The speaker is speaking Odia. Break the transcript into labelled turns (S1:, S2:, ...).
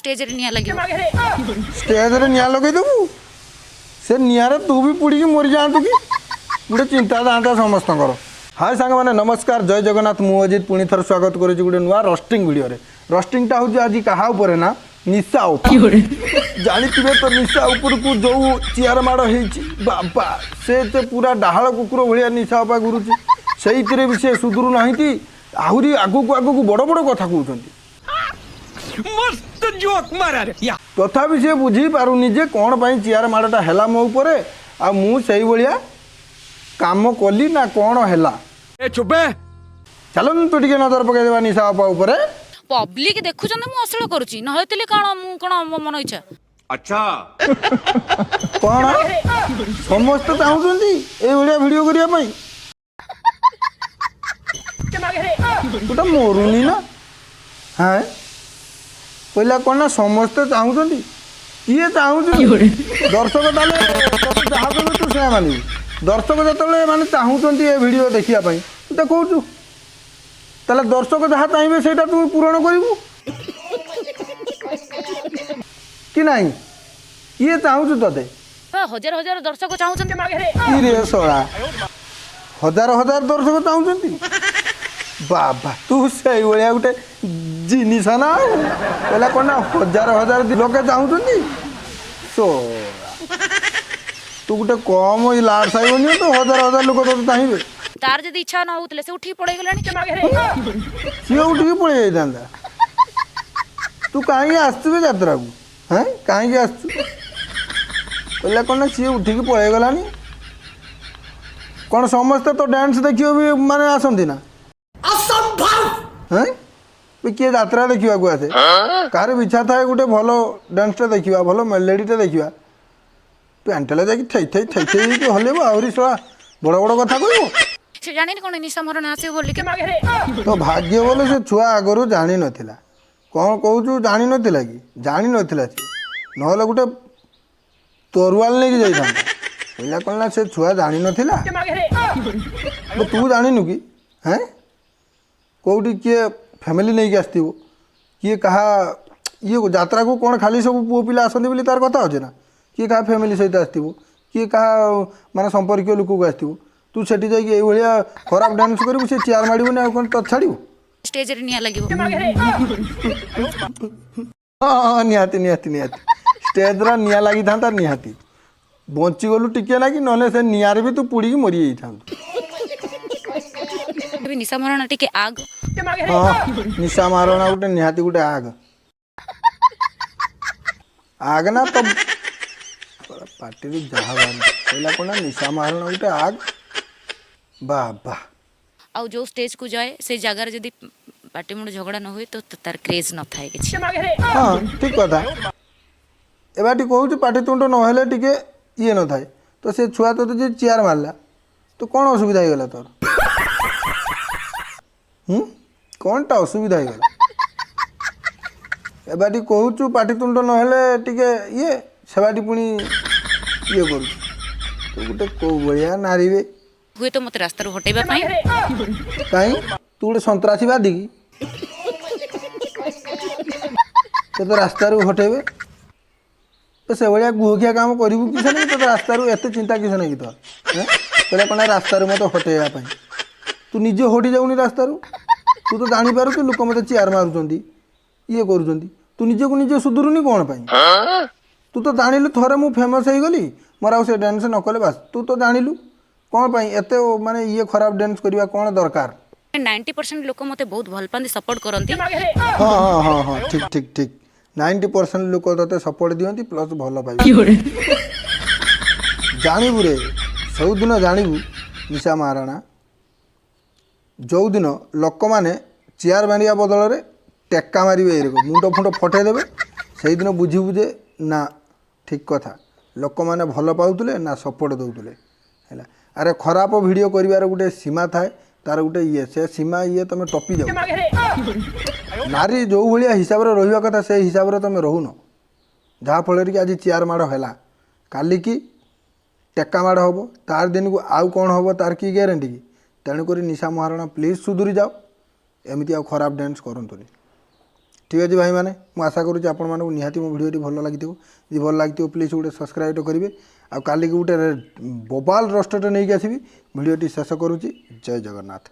S1: ଷ୍ଟେଜରେ ନିଆଁ ଲାଗିବ।
S2: ଷ୍ଟେଜରେ ନିଆଁ ଲଗେଇଦେବୁ? ସେ ନିଆଁରେ ତୁ ବି ପୋଡ଼ିକି ମରିଯାଆନ୍ତୁ କି, ଗୋଟେ ଚିନ୍ତା ଯାଆନ୍ତା ସମସ୍ତଙ୍କର। ହାଏ ସାଙ୍ଗମାନେ, ନମସ୍କାର, ଜୟ ଜଗନ୍ନାଥ। ମୁଁ ଅଜିତ ପୁଣି ଥରେ ସ୍ୱାଗତ କରୁଛି ଗୋଟେ ନୂଆ ରଷ୍ଟିଂ ଭିଡ଼ିଓରେ। ରଷ୍ଟିଂଟା ହେଉଛି ଆଜି କାହା ଉପରେ ନା ନିଶା ଉପରେ। ଜାଣିଥିବେ ତ ନିଶା ଉପରକୁ ଯେଉଁ ଚେୟାର ମାଡ଼ ହେଇଛି, ବାବା, ସେ ତ ପୁରା ଡାହାଳ କୁକୁର ଭଳିଆ ନିଶା ଅପା ଘୁରୁଛି। ସେଇଥିରେ ବି ସେ ସୁଧୁରୁ ନାହାନ୍ତି, ଆହୁରି ଆଗକୁ ଆଗକୁ ବଡ଼ ବଡ଼ କଥା କହୁଛନ୍ତି। ତଥାପି ସେ ବୁଝିପାରୁନି ଯେ କ'ଣ ପାଇଁ ଚେୟାର ମାଡ଼ଟା ହେଲା ମୋ ଉପରେ, ଆଉ ମୁଁ ସେଇଭଳିଆ କାମ କଲି ନା କ'ଣ ହେଲା। ଚାଲନ୍ତୁ ଟିକେ ନଜର ପକେଇଦେବା ନିଶା ଅପା ଉପରେ।
S1: ପବ୍ଲିକ ଦେଖୁଛନ୍ତି ମୁଁ ଅଶ୍ଳୀଳ କରୁଛି, ନ ହେଇଥିଲେ କ'ଣ ମୁଁ କ'ଣ ମୋ ମନ ଇଚ୍ଛା?
S3: अच्छा।
S2: କ'ଣ ସମସ୍ତେ ଚାହୁଁଛନ୍ତି ଏଇଭଳିଆ ଭିଡ଼ିଓ କରିବା ପାଇଁ? ତୁ ତ ମରୁନି ନା? ହଁ, କହିଲା କ'ଣ ନା ସମସ୍ତେ ଚାହୁଁଛନ୍ତି। କିଏ ଚାହୁଁଛି? ଦର୍ଶକ। ତାହେଲେ ତତେ ଯାହା କହିବେ ତୁ ସେୟା ମାନିବୁ? ଦର୍ଶକ ଯେତେବେଳେ ମାନେ ଚାହୁଁଛନ୍ତି ଏ ଭିଡ଼ିଓ ଦେଖିବା ପାଇଁ, ତୁ ଦେଖାଉଛୁ, ତାହେଲେ ଦର୍ଶକ ଯାହା ଚାହିଁବେ ସେଇଟା ତୁ ପୂରଣ କରିବୁ କି ନାହିଁ? କିଏ ଚାହୁଁଛୁ ତତେ?
S1: ହଜାର ହଜାର ଦର୍ଶକ ଚାହୁଁଛନ୍ତି।
S2: କି ରେ ଶଳା, ହଜାର ହଜାର ଦର୍ଶକ ଚାହୁଁଛନ୍ତି? ବାବା, ତୁ ସେଇଭଳିଆ ଗୋଟେ ଜିନିଷ ନା ଆଉ। କହିଲା କ'ଣ ନା ହଜାର ହଜାର ଲୋକେ ଚାହୁଁଛନ୍ତି। ଶଳା, ତୁ ଗୋଟେ କମ ଲାଟ ସାହିବନି ତ ହଜାର ହଜାର ଲୋକ ତୋତେ ଚାହିଁବେ।
S1: ତାର ଯଦି ଇଚ୍ଛା ନ ହଉଥିଲେ ସେ ଉଠିକି ପଳେଇଗଲାଣି।
S2: ସିଏ ଉଠିକି ପଳେଇ ଯାଇଥାନ୍ତା। ତୁ କାହିଁକି ଆସିଛୁ ବେ ଯାତ୍ରାକୁ? ହେଁ, କାହିଁକି ଆସିଛୁ? କହିଲା କ'ଣ ନା ସିଏ ଉଠିକି ପଳେଇଗଲାଣି। କ'ଣ ସମସ୍ତେ ତ ଡ୍ୟାନ୍ସ ଦେଖିବ ବି ମାନେ ଆସନ୍ତି ନା? ହେଁ, ବି କିଏ ଯାତ୍ରା ଦେଖିବାକୁ ଆସେ? କାହାର ବି ଇଚ୍ଛା ଥାଏ ଗୋଟେ ଭଲ ଡ୍ୟାନ୍ସଟା ଦେଖିବା, ଭଲ ମେଲୋଡ଼ିଟା ଦେଖିବା। ପ୍ୟାଣ୍ଟେଲେ ଯାଇକି ଥେଇ ଥେଇ ଥେଇ ଥେଇ ହେଇକି ହଲେଇବ, ଆହୁରି ଶଳା ବଡ଼ ବଡ଼ କଥା କହିବ।
S1: ସେ ଜାଣିନି କ'ଣ ନିଶା ମରଣ ଆସିବ ବୋଲିକି।
S2: ତ ଭାଗ୍ୟ ବୋଲେ ସେ ଛୁଆ ଆଗରୁ ଜାଣିନଥିଲା। କ'ଣ କହୁଛୁ, ଜାଣିନଥିଲା କି? ଜାଣିନଥିଲା ସେ, ନହେଲେ ଗୋଟେ ତରୁଆଲ ନେଇକି ଯାଇଥାନ୍ତା। କହିଲା କ'ଣ ନା ସେ ଛୁଆ ଜାଣିନଥିଲା। ବେ ତୁ ଜାଣିନୁ କି? ହେଁ, କେଉଁଠି କିଏ ଫ୍ୟାମିଲି ନେଇକି ଆସିଥିବ, କିଏ କାହା ଇଏ ଯାତ୍ରାକୁ କ'ଣ ଖାଲି ସବୁ ପୁଅ ପିଲା ଆସନ୍ତି ବୋଲି ତାର କଥା ଅଛି ନା? କିଏ କାହା ଫ୍ୟାମିଲି ସହିତ ଆସିଥିବ, କିଏ କାହା ମାନେ ସମ୍ପର୍କୀୟ ଲୋକକୁ ଆସିଥିବ। ତୁ ସେଠି ଯାଇକି ଏଇଭଳିଆ ଖରାପ ଡ୍ୟାନ୍ସ କରିବୁ, ସେ ଚେୟାର ମାଡ଼ିବନି ଆଉ କ'ଣ ତତେ ଛାଡ଼ିବ?
S1: ଷ୍ଟେଜରେ ନିଆଁ ଲାଗିବ।
S2: ହଁ ହଁ, ନିହାତି ନିହାତି ନିହାତି ଷ୍ଟେଜ୍ର ନିଆଁ ଲାଗିଥାନ୍ତା ନିହାତି। ବଞ୍ଚିଗଲୁ ଟିକେ ନା କି, ନହେଲେ ସେ ନିଆଁରେ ବି ତୁ ପୋଡ଼ିକି ମରିଯାଇଥାନ୍ତୁ।
S1: ବି ନିଶା ମରଣ ଟିକେ ଆଗ।
S2: ହଁ, ନିଶା ମହାରଣା ଗୋଟେ ନିହାତି ଗୋଟେ ଆଗ ଆଗ ନା ତ ପାଟିରୁ ଯାହା ବାହାରୁଛି। କହିଲା କ'ଣ ନା ନିଶା ମହାରଣା ଗୋଟେ ଆଗ। ବାବା।
S1: ଆଉ ଯୋଉ ଷ୍ଟେଜକୁ ଯାଏ, ସେ ଜାଗାରେ ଯଦି ପାଟି ମୁଣ୍ଡ ଝଗଡ଼ା ନ ହୁଏ ତ ତାର କ୍ରେଜ୍ ନଥାଏ କିଛି।
S2: ହଁ, ଠିକ କଥା। ଏବାଟି କହୁଛୁ ପାଟିତୁଣ୍ଡ ନହେଲେ ଟିକେ ଇଏ ନଥାଏ। ତ ସେ ଛୁଆ ତୋତେ ଯେ ଚେୟାର ମାରିଲା, ତ କ'ଣ ଅସୁବିଧା ହେଇଗଲା ତୋର? ହୁଁ, କ'ଣଟା ଅସୁବିଧା ହେଇଗଲା? ଏବାଟି କହୁଛୁ ପାଟିତୁଣ୍ଡ ନହେଲେ ଟିକେ ଇଏ, ସେବାଟି ପୁଣି ଇଏ କରୁଛୁ। ତୁ ଗୋଟେ କୋଉ ଭଳିଆ ନାରୀବେ?
S1: ହୁଏତ ମୋତେ ରାସ୍ତାରୁ ହଟେଇବା ପାଇଁ।
S2: କାହିଁ, ତୁ ଗୋଟେ ସନ୍ତ୍ରାସବାଦୀ କି ତୋତେ ରାସ୍ତାରୁ ହଟେଇବେ? ତ ସେଭଳିଆ ଗୁହଖିଆ କାମ କରିବୁ କିସ ନାଇଁ? ତୋତେ ରାସ୍ତାରୁ ଏତେ ଚିନ୍ତା କିସ ନାଇଁ କି ତୋର? ହେଁ, କହିଲା କ'ଣ ନା ରାସ୍ତାରୁ ମୋତେ ହଟେଇବା ପାଇଁ। ତୁ ନିଜେ ହଟି ଯାଉନି ରାସ୍ତାରୁ। ତୁ ତ ଜାଣିପାରୁଛୁ ଲୋକ ମୋତେ ଚେୟାର ମାରୁଛନ୍ତି, ଇଏ କରୁଛନ୍ତି, ତୁ ନିଜକୁ ନିଜେ ସୁଧୁରୁନି କ'ଣ ପାଇଁ? ତୁ ତ ଜାଣିଲୁ ଥରେ ମୁଁ ଫେମସ୍ ହେଇଗଲି, ମୋର ଆଉ ସେ ଡ୍ୟାନ୍ସ ନ କଲେ ବାସ୍। ତୁ ତ ଜାଣିଲୁ, କ'ଣ ପାଇଁ ଏତେ ମାନେ ଇଏ ଖରାପ ଡ୍ୟାନ୍ସ କରିବା କ'ଣ ଦରକାର?
S1: 90% ଲୋକ ମୋତେ ବହୁତ ଭଲ ପାଆନ୍ତି, ସପୋର୍ଟ କରନ୍ତି।
S2: ହଁ ହଁ ହଁ ହଁ, ଠିକ୍ ଠିକ୍ ଠିକ୍। 90% ଲୋକ ତୋତେ ସପୋର୍ଟ ଦିଅନ୍ତି, ପ୍ଲସ୍ ଭଲ ପାଇବେ। ଜାଣିବୁ ରେ, ସବୁଦିନ ଜାଣିବୁ ନିଶା ମହାରଣା, ଯେଉଁଦିନ ଲୋକମାନେ ଚେୟାର ମାରିବା ବଦଳରେ ଟେକା ମାରିବେ, ଏଇରକମ ମୁଣ୍ଡ ଫୁଣ୍ଡ ଫଟେଇ ଦେବେ, ସେଇଦିନ ବୁଝିବୁ ଯେ ନା ଠିକ୍ କଥା, ଲୋକମାନେ ଭଲ ପାଉଥିଲେ ନା ସପୋର୍ଟ ଦେଉଥିଲେ। ହେଲା, ଆରେ ଖରାପ ଭିଡ଼ିଓ କରିବାର ଗୋଟେ ସୀମା ଥାଏ, ତାର ଗୋଟେ ଇଏ, ସେ ସୀମା ଇଏ ତୁମେ ଟପି ଯାଉ। ନାରୀ ଯେଉଁ ଭଳିଆ ହିସାବରେ ରହିବା କଥା, ସେଇ ହିସାବରେ ତୁମେ ରହୁନ, ଯାହାଫଳରେ କି ଆଜି ଚେୟାର ମାଡ଼ ହେଲା, କାଲିକି ଟେକା ମାଡ଼ ହେବ, ତାର ଦିନକୁ ଆଉ କ'ଣ ହେବ ତାର କି ଗ୍ୟାରେଣ୍ଟି କି? ତେଣୁକରି ନିଶା ମହାରଣା ପ୍ଲିଜ୍ ସୁଧୁରି ଯାଅ, ଏମିତି ଆଉ ଖରାପ ଡ୍ୟାନ୍ସ କରନ୍ତୁନି। ଠିକ୍ ଅଛି ଭାଇମାନେ, ମୁଁ ଆଶା କରୁଛି ଆପଣମାନଙ୍କୁ ନିହାତି ମୋ ଭିଡ଼ିଓଟି ଭଲ ଲାଗିଥିବ। ଯଦି ଭଲ ଲାଗିଥିବ, ପ୍ଲିଜ୍ ଗୋଟେ ସବସ୍କ୍ରାଇବ୍ କରିବେ। ଆଉ କାଲିକି ଗୋଟେ ବବାଲ ରୋଷ୍ଟରଟେ ନେଇକି ଆସିବି। ଭିଡ଼ିଓଟି ଶେଷ କରୁଛି। ଜୟ ଜଗନ୍ନାଥ।